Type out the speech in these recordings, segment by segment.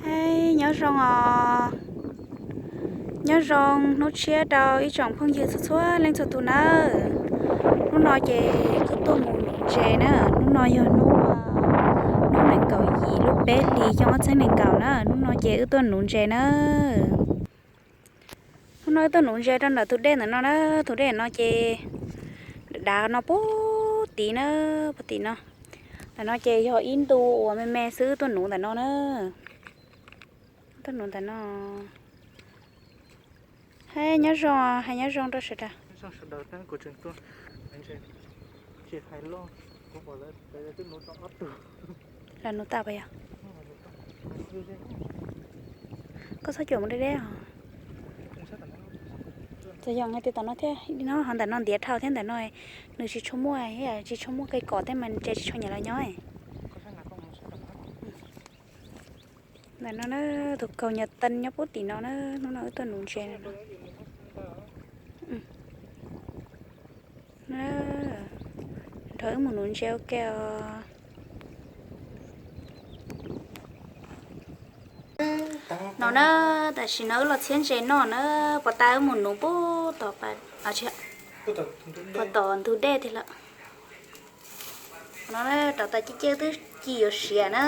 Hej, nyob zoo os. Nyob zoo hnub tshiab rau ib tsoom phooj ywg txhua txhua leej txhua tus nawb. Hnub no ces kuv tuaj mus nuv ntses na. Hnub no yog hnub, hnub nees nkaum yim lub peb hlis xyoo ob txhiab nees nkaum na. Hnub no ces wb tuaj nuv ntses na. Hnub no wb tuaj nuv ntses rau ntawm tus dej ntawm no na. Tus dej no ces dav no puag tim na, puag tim no. Ntawm no ces yog ib ntu uas me me xwb, wb tuaj nuv ntawm no na. Tuaj nuv ntawm no. Hej, nyob zoo, hej, nyob zoo rau sawv daws. Lawv nuv tas puas yog? Koj txhob cuam mus deb deb os. Txawm yog hais tias tom no thiab, no ho ntawm no ntiav dhau thiab, ntawm no nws tsis tshua muaj, tsis tshua muaj kev kom tej mas ntses tsis tshua nyiam los nyob. Ntawm no na, tus kaug nyuag teeb nyob puag tim no na, hnub no wb tuaj nuv ntses na. Nrog wb mus nuv ntses ua ke os. No na, tam sim no wb los txhiab ntses noj na, puas tas wb mus nuv puag tom, puag tom ntug dej tiag lawm. No rau tas ciaj ciaj twb ci yuav siav na.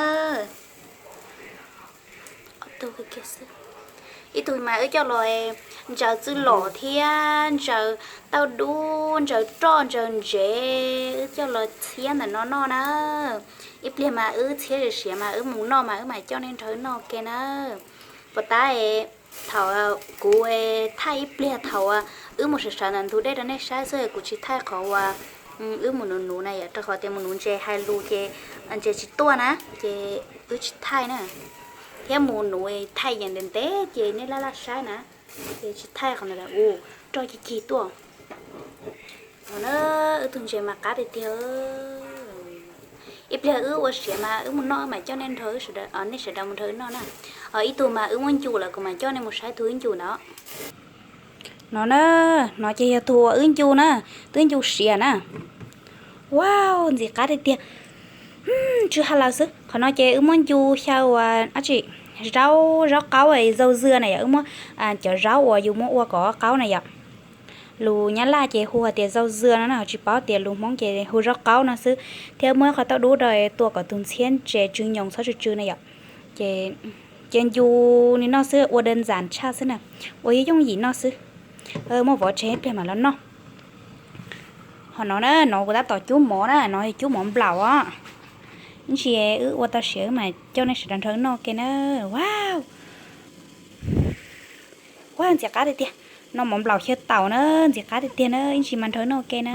Ib tug mas wb coj los ntsaws txwj lom thiab ntsaws tauj dub, ntsaws roj, ntsaws ntsev, wb coj los txhiab ntawm no noj na. Ib pliag mas wb txhiab siav mas wb mus noj mas wb mam coj nej nrog wb noj ua ke na. Puas tas thaum kuv thaij ib pliag thaum wb mus sawv sawv ntawm ntug dej rau nej saib xwb, kuv tsis thaij qhov uas wb mus nuv nuv na yom, rau qhov tias mus nuv ntses hais lus ces ntses tsis tuaj na, ces wb tsis thaij na. Thiab mus nuv thaij yees ntev ntev ces nej laj laj saib na, ces tsis thaij qhov ntawd. Ua roj cig cig tuaj. No na, wb tug ntses mas qab tiag tiag. Ib pliag wb ua siav mas wb mus noj wb mam coj nej nrog, nej sawv daws mus nrog wb noj na. Ib tug mas wb muab ncu lawm kuv mam coj nej mus saib tug wb ncu ntawd. No na, no ces yog tug uas wb ncu na, twb ncu siav na. Wow, ntxim qab tiag tiag. Tsw ha lawm xwb. Qhov no ces wb muab ncu xyaw uas dab tsi, zaub, zaub qaub zau zưa na yom, wb muab cov zaub uas yus muab ua kom qaub na yom. Lus Nyab Laj ces hu hais tias zau dưa no na, ho tsis paub tias lus Hmoob ces hu zaub qaub no xwb. Thiab muab qhov tauj dub rau tua kom tus ntxhiab ntses tsw nyoos txhob tsw tsw na yom. Ces, ces ncu li no xwb, ua đơn giản tshaj xwb na, ua yooj yooj yim noj xwb. Muaj vov tseg ib pliag mam los noj. Ho no na, no kuv tab tom cub mov na, no yog cub mov nplaum os. Ib ntsis wb ua tau siav wb mam coj nej sawv daws nrog wb noj ke na. Wow, ua ntxim qab tiag tiag. No mov nplaum xyaw taum na, ntxim qab tiag tiag na, ib ntsis mas nrog wb noj ke na.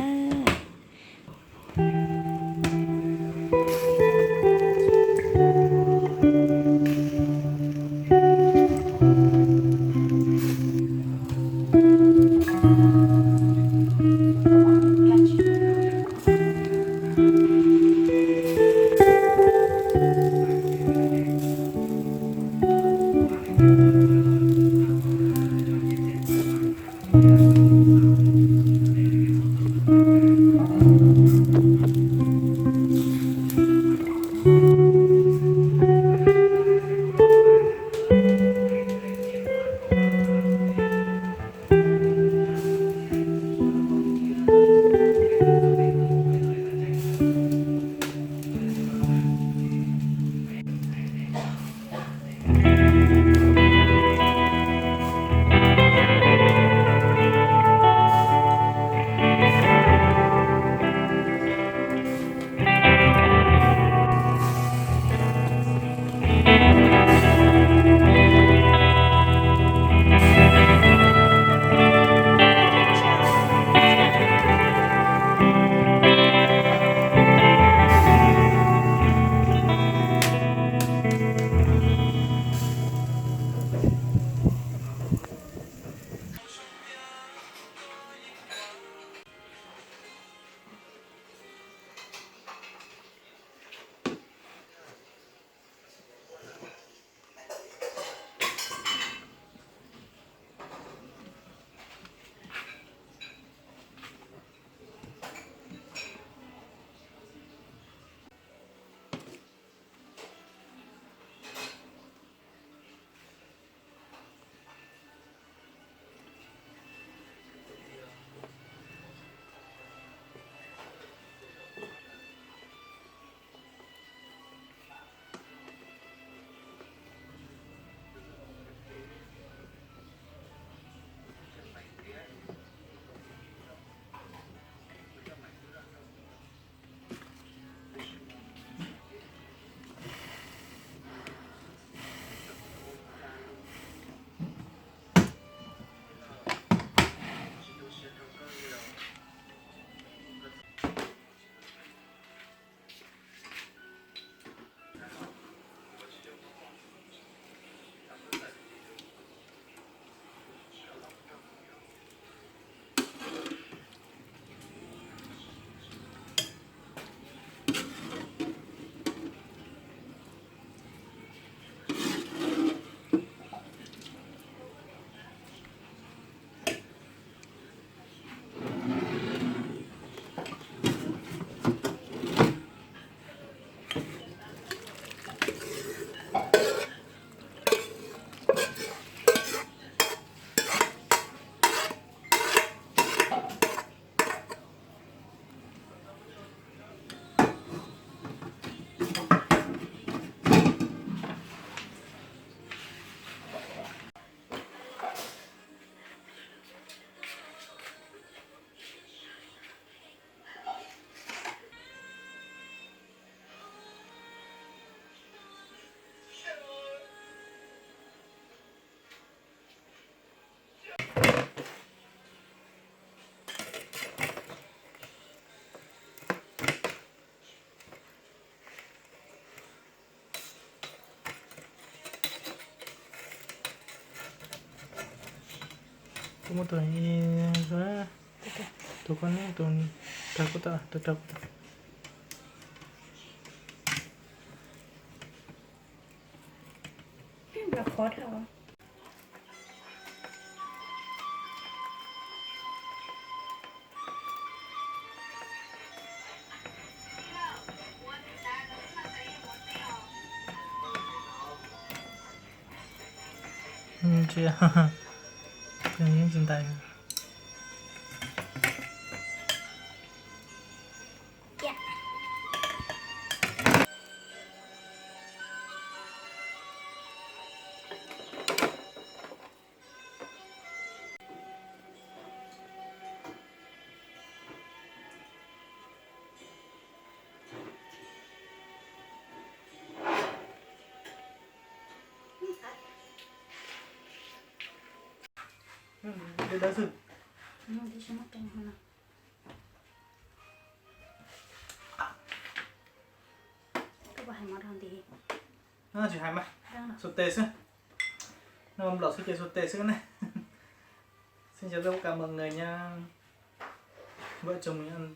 Muab tus, tus ko ne, tus rau kuv tau, tus rau kuv tau. Ntsia, yeej tsis ntais. Dawb xwb. Koj puas hais mov rau nti? Tsis hais mas, xu tes xwb. Noj nplaum xwb ces xu tes xwb ne. Xin chào tất cả mọi người nha. Vợ chồng mình ăn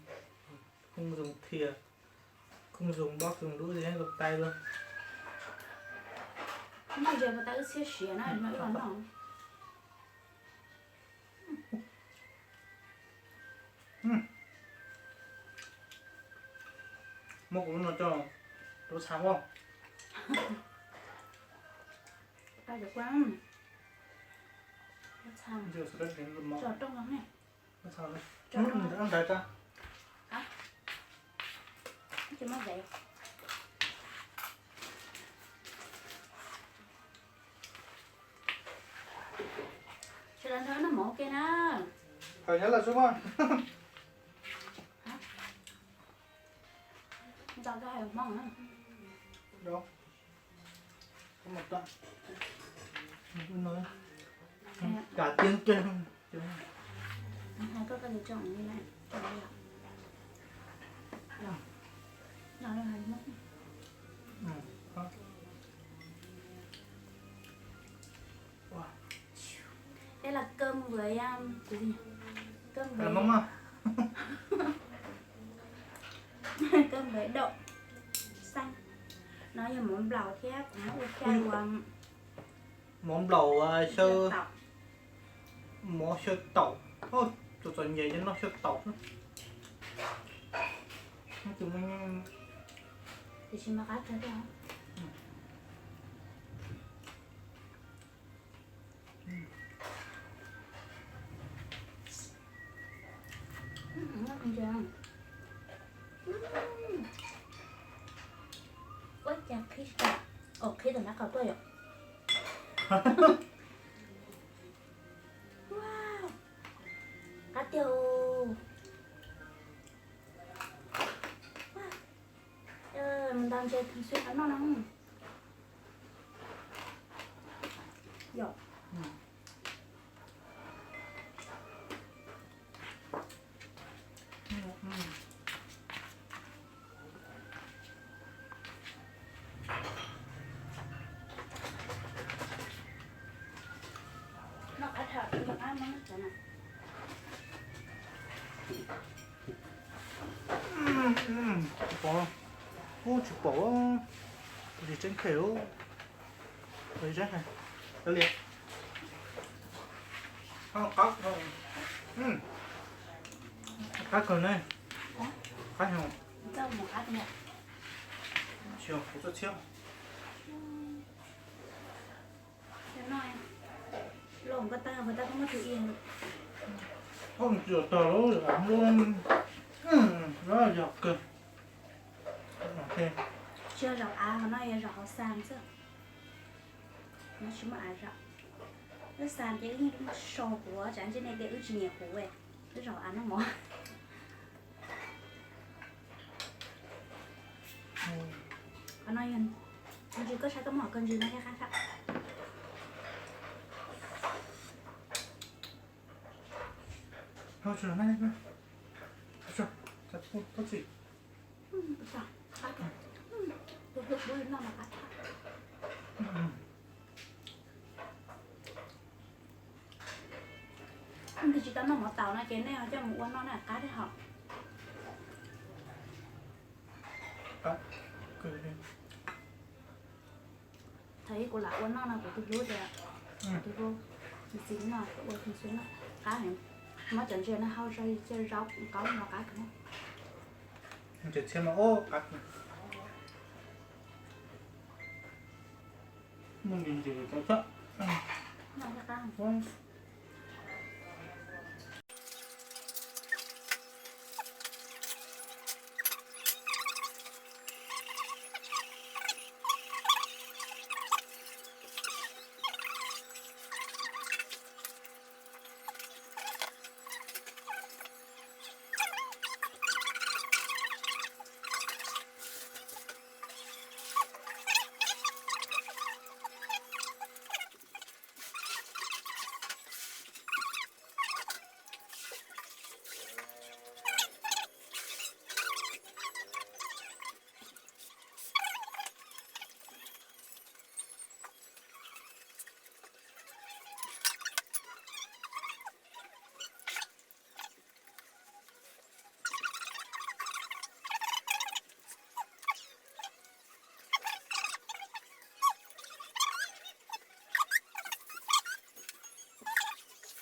không dùng thìa, không dùng bát, dùng đũa gì hết, dùng tay luôn. Ntawd mas tau wb txhiab siav na, no wb los noj. Muab kuv lub no coj rau txha ua. Tau cov kua, txha, tso rooj no ne. Tso rooj no. Ntawd tso. Tsis muaj vev. Sawv daws nrog noj mov ua ke na. Hawm nyob lawm xwb mas. Ntaus rau hais Hmoob na. Cà tiêng kiag. Hais koj, koj cog li na. Ntaus rau hais Hmoob. Đây là cơm với, um, cái gì nhỉ? Cơm với, cơm với đậu xanh. Nó như món blau thiab, kuv muab ua cai ua. Mov nplaum, xyaw, mov xyaw taum. Txom txom nyem nyob noj xyaw taum xwb. Tiam sis mas qab kawg thiab. Ua cas qhib, o, qhib tom nraub qaum tuaj yom. Wow, qab tiag. Mus ntaus ntses xwb qab noj no. Yom. Tsis pom, ub, tsis pom, tus tsis tseeb khe ub. Tus tsis tseeb khe, li, qab, qab kawg ne, qab heev. Tsis, kuv txoj txhiab. Oj, tsis tau lub, lub yog kawg. Tsis yog zaum av, qhov no yog zaum hauv xas xwb. No tsis muaj av zaum. Lub xas ces wb yeej so huv, tsam ntsej nej tias wb tsis nyiam huv, wb zaum av noj mov. Qhov no yog ntsis, koj saib koj muab hom kawg ntsis no thiab qab sab. Leej twg tsis tau noj mov taus no ces nej ho coj mus ua noj na, qab thiab hom. Thaum ub kuv lam ua noj no kuv tus hlub tias, tus hlub, txiv txiv no ua xwb no, qab heev. Muab cov ntses no hau zog cia zaub qaub no qab kawg. Ntses txhiab no qab kawg. Muaj ntses ntses cov thiab.